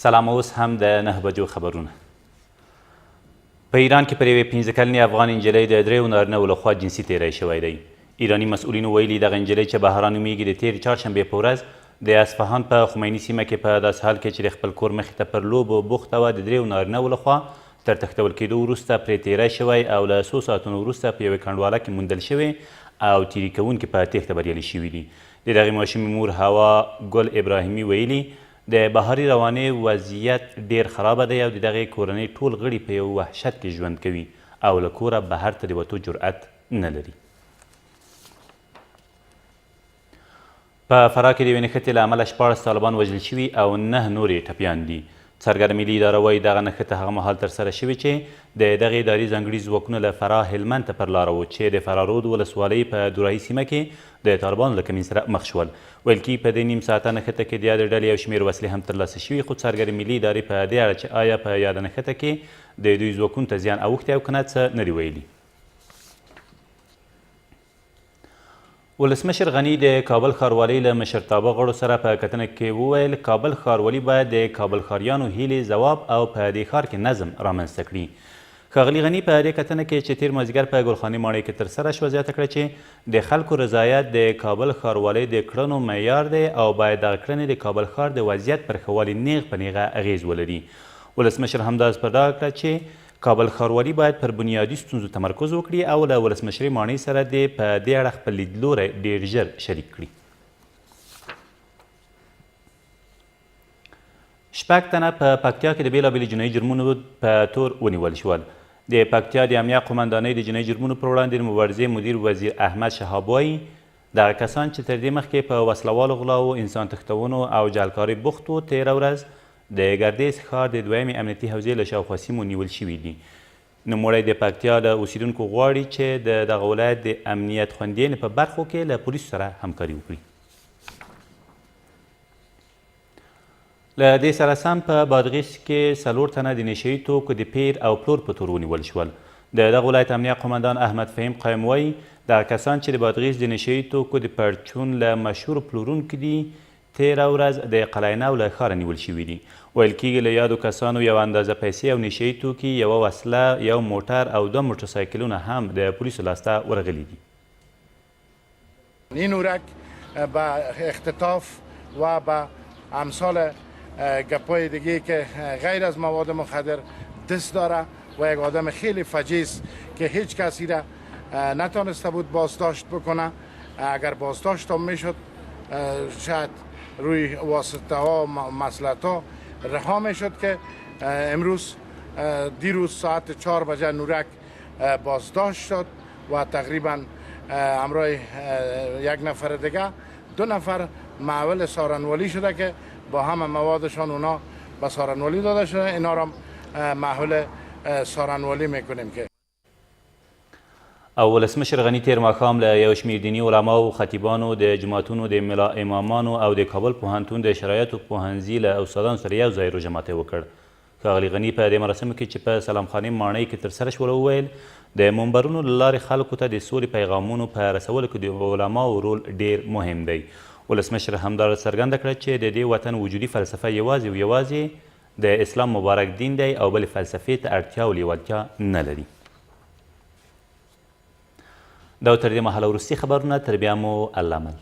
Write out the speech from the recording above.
سلام اوس هم د 9 بجو خبرونه. په ایران کې پر یوې 5 کلنې افغان نجلۍ د دریو نارینه وو لخوا جنسي تیری شوی دی. ایراني مسؤلینو ویلي، دغه نجلۍ چې بهارا نومېږي د تېرې چهارشنبې په ورځ د اصفهان په خمیني سیمه کې په داسې حال کې چې د خپل کور مخې ته پر لوبو بوخته وه د دریو نارینه وو لخوا تر تښتول کېدو وروسته پرې تیری شوی او له څو ساعتونو وروسته په یوې کنډواله کې موندل شوې او تیري کوونکي په تېښته بریالي شوي دي. د دغې ماشومې مور هوا ګل ابراهیمي ویلي، د بهاري روانې وضعیت ډېر خرابه دی او د دغې کورنۍ ټول غړي په یو وحشت کې ژوند کوي او له کوره بهر ته د وتو جرئت نه لري. په فراه کې د یوې نښتې له امله 16 طالبان وژل شوي او 9 نور یې ټپیان دي. څارګره ملي اداره وايي، دغه نښته هغه مهال ترسره شوې چې د دغې ادارې ځانګړي ځواکونه له فراه هلمند ته پر لاره وو چې د فراه رود ولسوالۍ په دوراهي سیمه کې د طالبانو له کمین سره مخ شول. ویل کېږي په دې نیم ساعته نښته کې د یادې ډلې یو شمېر وسلې هم ترلاسه شوي، خو څارګرې ملي ادارې په دې اړه چې آیا په یاده نښته کې د دوی ځواکونو ته زیان اوښتی او که نه، څه نه دي ویلي. ولسمشر غني د کابل ښاروالۍ له مشرتابه غړو سره په کتنه کې وویل، کابل ښاروالي باید د کابل ښاریانو هیلې ځواب او په دې ښار کې نظم رامنځته کړي. ښاغلي غني په دې کتنه کې چې تېر مازیګر په ګلخانې ماڼۍ کې ترسره شوه زیاته کړه چې د خلکو رضایت د کابل ښاروالۍ د کړنو معیار دی او باید دغه کړنې د کابل ښار د وضعیت پر ښه والي نېغ په نېغه اغېز ولري. ولسمشر همداراز په ډاګه کړه چې کابل ښاروالي باید پر بنیادي ستونزو تمرکز وکړي او له ولسمشرۍ ماڼۍ سره دې په دې اړه خپل لیدلوری ډېر ژر شریک کړي. شپږ تنه په پکتیا کې د بېلابېلو جنایي جرمونو په تور ونیول شول. د پکتیا د امنیه قومندانۍ د جنایي جرمونو پر وړاندې د مبارزې مدیر وزیر احمد شهاب وايي، دغه کسان چې تر دې مخکې په وسله والو غلاوو، انسان تښتونو او جعلکارۍ بوخت وو، تېره ورځ د ګردېز ښار د دویمې امنیتي حوزې له شاوخوا سیمو نیول شوي دي. نوموړی د پکتیا له اوسېدونکو غواړي چې د دغه ولایت د امنیت خوندیینې په برخو کې له پولیسو سره همکاري وکړي. له دې سره سم په بادغیس کې څلور تنه د نشه يي توکو د پېر او پلور په تور ونیول شول. د دغه ولایت امنیه قومندان احمد فهیم قایم وايي، دغه کسان چې د بادغیس د نشه يي توکو د پرچون له مشهورو پلورونکو دي، تېره ورځ د قلعه نو له ښاره نیول شوي دي. ویل کېږي له یادو کسانو یوه اندازه پیسې او نشه يي توکي، یوه وسله، یو موټر او دوه موټرسایکلونه هم د پولیسو لاس ته ورغلي دي. این نورک به اختطاف و به امثال گپای دیگه که غیر از مواد مخدر دست داره و یک آدم خیلی فجیس که هیچ کسی را نتانسته بود بازداشت بکنه. اگر بازداشت هم میشد شاید روی واسطه ها و مسلط ها رها میشد که امروز دیروز ساعت 4 بجه نورک بازداشت شد و تقریبا همراه یک نفر دیگه دو نفر معول سارنوالی شده که با همه موادشان اونا به سارنوالی داده شده. اینا را محول سارنوالی میکنیم که او ولسمشر غني تېر ماښام له یو شمېر دیني علماو، خطیبانو، د جوماتونو د ملا امامانو او د کابل پوهنتون د شرایطو پوهنځي له استادانو سره یو ځای روژه ماتی وکړ. ښاغلي غني په دې مراسمو کې چې په سلام خانې ماڼۍ کې ترسره شول وویل، د منبرونو له لارې خلکو ته د سولې پیغامونو په رسولو کې د علماوو رول ډېر مهم دی. ولسمشر همداراز څرګنده کړه چې د دې وطن وجودي فلسفه یوازې او یوازې د اسلام مبارک دین دی او بلې فلسفې ته اړتیا او لېوالتیا نه لري. دا و تر دې مهاله وروستي خبرونه، تر بیا مو الله مل.